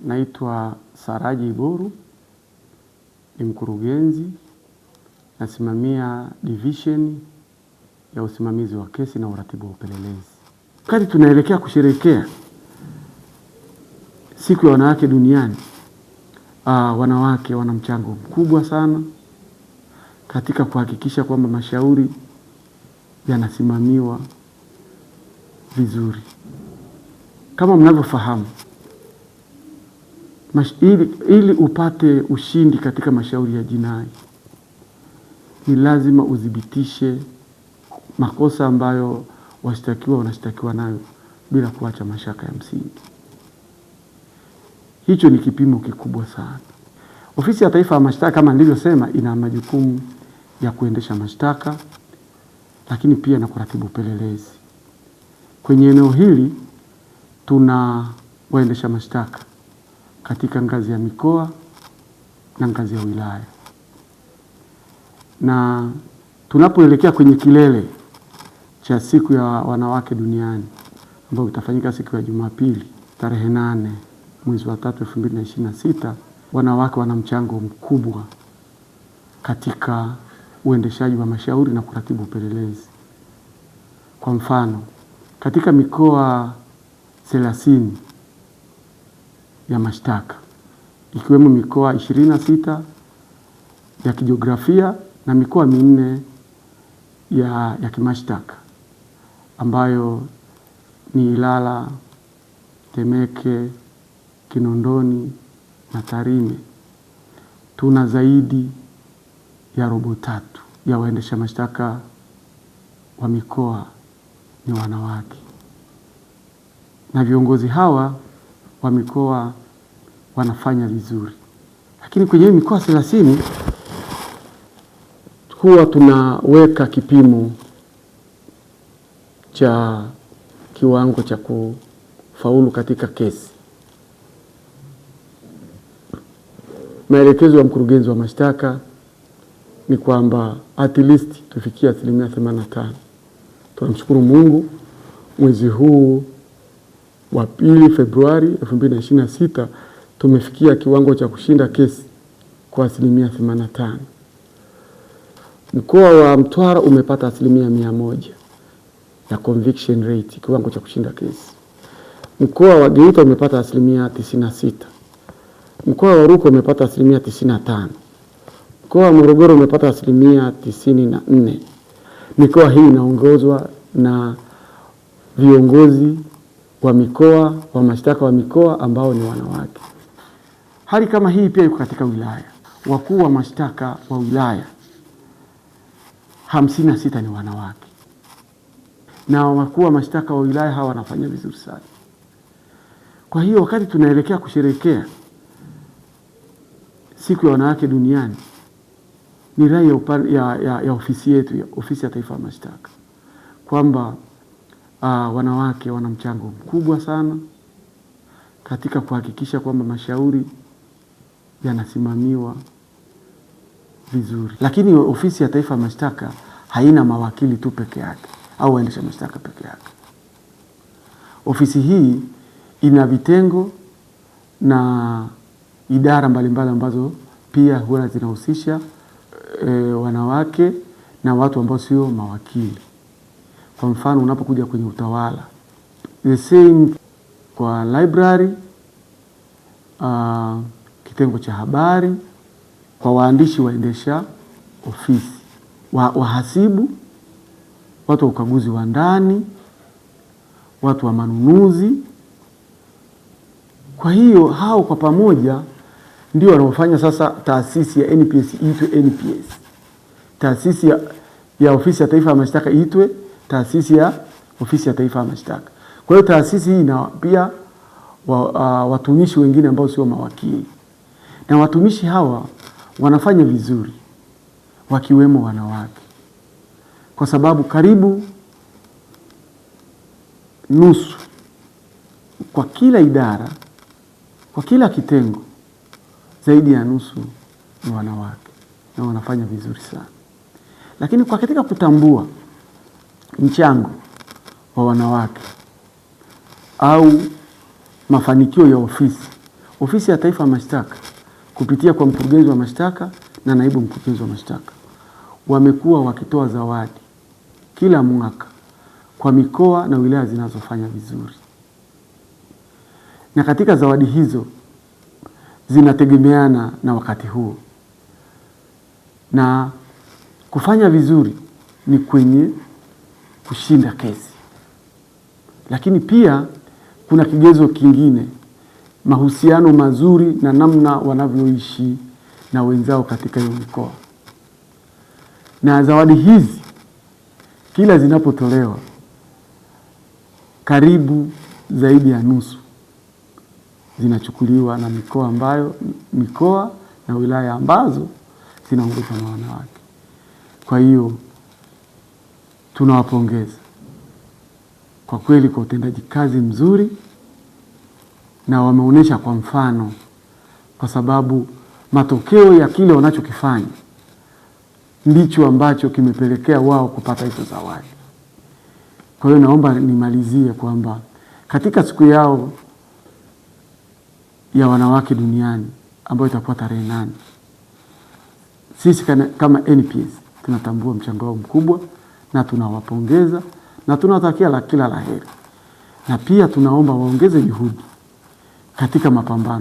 Naitwa Saraji Iboru, ni mkurugenzi, nasimamia division ya usimamizi wa kesi na uratibu wa upelelezi. Wakati tunaelekea kusherehekea siku ya wanawake duniani, wanawake wana mchango mkubwa sana katika kuhakikisha kwamba mashauri yanasimamiwa vizuri. Kama mnavyofahamu, ili upate ushindi katika mashauri ya jinai ni lazima uthibitishe makosa ambayo washtakiwa wanashtakiwa nayo bila kuacha mashaka ya msingi. Hicho ni kipimo kikubwa sana. Ofisi ya Taifa ya Mashtaka kama nilivyosema, ina majukumu ya kuendesha mashtaka, lakini pia na kuratibu upelelezi. Kwenye eneo hili tuna waendesha mashtaka katika ngazi ya mikoa na ngazi ya wilaya, na tunapoelekea kwenye kilele cha siku ya wanawake duniani ambayo itafanyika siku ya Jumapili tarehe 8 mwezi wa 3 2026, wanawake wana mchango mkubwa katika uendeshaji wa mashauri na kuratibu upelelezi. Kwa mfano, katika mikoa 30 ya mashtaka ikiwemo mikoa 26 ya kijiografia na mikoa 4 ya kimashtaka ambayo ni Ilala, Temeke, Kinondoni na Tarime, tuna zaidi ya robo tatu ya waendesha mashtaka wa mikoa ni wanawake, na viongozi hawa wa mikoa wanafanya vizuri. Lakini kwenye mikoa 30 huwa tunaweka kipimo cha kiwango cha kufaulu katika kesi. Maelekezo ya mkurugenzi wa mashtaka ni kwamba at least tufikie 85%. Tunamshukuru Mungu, mwezi huu wa 2 Februari 2026 tumefikia kiwango cha kushinda kesi kwa 85%. Mkoa wa Mtwara umepata 100% ya conviction rate, kiwango cha kushinda kesi. Mkoa wa Geita umepata 96%. Mkoa wa Rukwa umepata 95%. Mkoa wa Morogoro umepata 94%. Mikoa hii inaongozwa na viongozi wa mikoa wa mashtaka wa mikoa ambao ni wanawake. Hali kama hii pia iko katika wilaya. Wakuu wa mashtaka wa wilaya 56 ni wanawake, na wakuu wa mashtaka wa wilaya hawa wanafanya vizuri sana. Kwa hiyo wakati tunaelekea kusherehekea siku ya wanawake duniani, ni rai ya ofisi yetu, ya Ofisi ya Taifa ya Mashtaka kwamba wanawake wana mchango mkubwa sana katika kuhakikisha kwamba mashauri yanasimamiwa vizuri. Lakini Ofisi ya Taifa ya Mashtaka haina mawakili tu peke yake au waendesha mashtaka peke yake. Ofisi hii ina vitengo na idara mbalimbali ambazo pia huwa zinahusisha wanawake na watu ambao sio mawakili. Kwa mfano, unapokuja kwenye utawala, the same kwa library, kitengo cha habari, kwa waandishi waendesha ofisi, wahasibu, watu wa ukaguzi wa ndani, watu wa manunuzi. Kwa hiyo hao kwa pamoja ndio wanaofanya sasa taasisi ya NPS iitwe NPS, taasisi ya Ofisi ya Taifa ya Mashtaka iitwe taasisi ya Ofisi ya Taifa ya Mashtaka. Kwa hiyo taasisi hii ina pia watumishi wengine ambao sio mawakili, na watumishi hawa wanafanya vizuri, wakiwemo wanawake, kwa sababu karibu nusu kwa kila idara, kwa kila kitengo, zaidi ya nusu ni wanawake, na wanafanya vizuri sana. Lakini kwa katika kutambua mchango wa wanawake au mafanikio ya ofisi, Ofisi ya Taifa ya Mashtaka kupitia kwa mkurugenzi wa mashtaka na naibu mkurugenzi wa mashtaka wamekuwa wakitoa zawadi kila mwaka kwa mikoa na wilaya zinazofanya vizuri, na katika zawadi hizo zinategemeana na wakati huo, na kufanya vizuri ni kwenye kushinda kesi, lakini pia kuna kigezo kingine, mahusiano mazuri na namna wanavyoishi na wenzao katika hiyo mikoa. Na zawadi hizi kila zinapotolewa, karibu zaidi ya nusu zinachukuliwa na mikoa ambayo mikoa na wilaya ambazo zinaongozwa na wanawake. Kwa hiyo tunawapongeza kwa kweli kwa utendaji kazi mzuri, na wameonyesha kwa mfano, kwa sababu matokeo ya kile wanachokifanya ndicho ambacho kimepelekea wao kupata hizo zawadi. Kwa hiyo naomba nimalizie kwamba katika siku yao ya wanawake duniani ambayo itakuwa tarehe 8, sisi kama NPS tunatambua mchango wao mkubwa na tunawapongeza na tunawatakia kila la heri, na pia tunaomba waongeze juhudi katika mapambano.